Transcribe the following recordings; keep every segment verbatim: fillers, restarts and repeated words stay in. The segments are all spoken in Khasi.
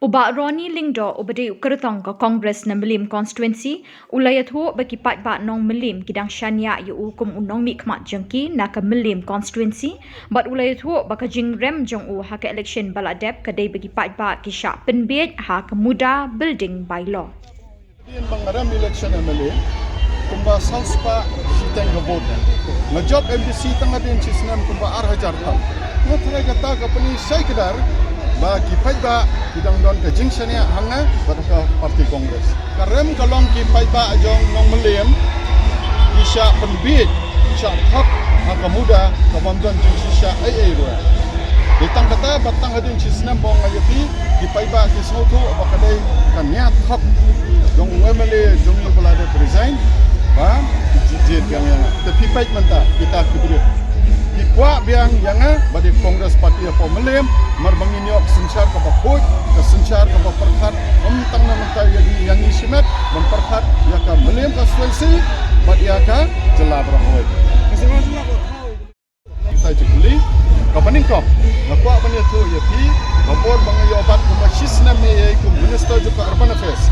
U Bah Ronnie Lyngdoh, uba dei u kyrtong ka Congress na Mylliem Constituency, u la ïathuh ba ki paidbah nong Mylliem ki dang shaniah ïa u kum u nongmihkhmat jong ki na ka Mylliem Constituency, bad u la ïathuh ba ka jingrem jong u ha ka election ba la dep ka dei ba ki paidbah ki shah pynbiej ha ka muda building bylaw. Hadien ba nga rem election M L A, kumba saw spah shiteng ka vote. Nga jop M D C tang hadien shi snem kumba ar hajar tam. Nga tharai kata ka pyni shai kdar ba ki paidbah ki dang don ka jingshaniah ha nga bad ha ka party Congress. Ka rem ka long ki paidbah jong nong Mylliem ki shah pynbiej, shah thok ha ka muda, ka bym don jingshisha ei ei ruh. Dei tang kata ba tang hadien shi snem ba nga ïa phi, ki paidbah ki sngewthuh ba ka dei ka nia thok jong u M L A jong ngi ba la dep resign, ba ki jied jied biang ïa nga. Te phi peit mynta kita ki briew ki kwah biang ïa nga ba dei Congress Party hapoh Mylliem, namar ba ngin ïoh ka synshar kaba khuid, ka synshar kaba pyrkhat, ym tang na mynta ïa ngi, ïa ngi shimet, ban pyrkhat ïa ka Mylliem Constituency bad ïa ka jylla baroh kawei. Kita jingkylli kaba nyngkong, nga kwah ban ïathuh ïa phi, ka por ba nga ïoh bat kumba shi snem ei ei kum Minister jong ka Urban Affairs,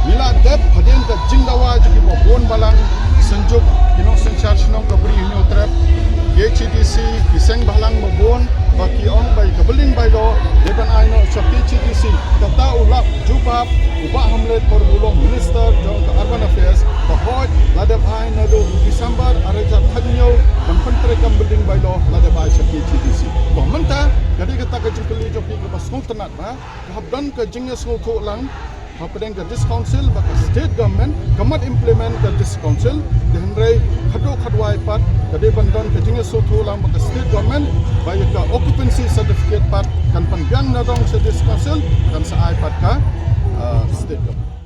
ngi la dep hadien ka jingdawa jong ki babun balang, synjuk ki nongsynshar shnong, ka Bri Hynñiewtrep, K H A D C, ki seng bhalang babun, ba ki ong ba ïa ka building bylaw dei ban ai noh sha K H A D C. Kata u lap jubab u Bah Hamlet, por ba u long Minister jong ka Urban Affairs, ba hooid la dep ai naduh u December ar hajar khathynñiew ban pyntreikam building bylaw, la dep ai sha K H A D C. To mynta ka dei kata ka jingkylli jong phi kaba sngewtynnat ba ka hap don ka jingïasngewthuh lang hapdeng ka District Council ba ka State Government ka mat implement ka District Council. Te hynrei haduh katwai pat ka dei ban don ka jingïasngewthuh lang ba ka State Government ba ïa ka occupancy certificate pat kan pynbiang nadong sha District Council, kan sa ai pat ka, ah, State Government.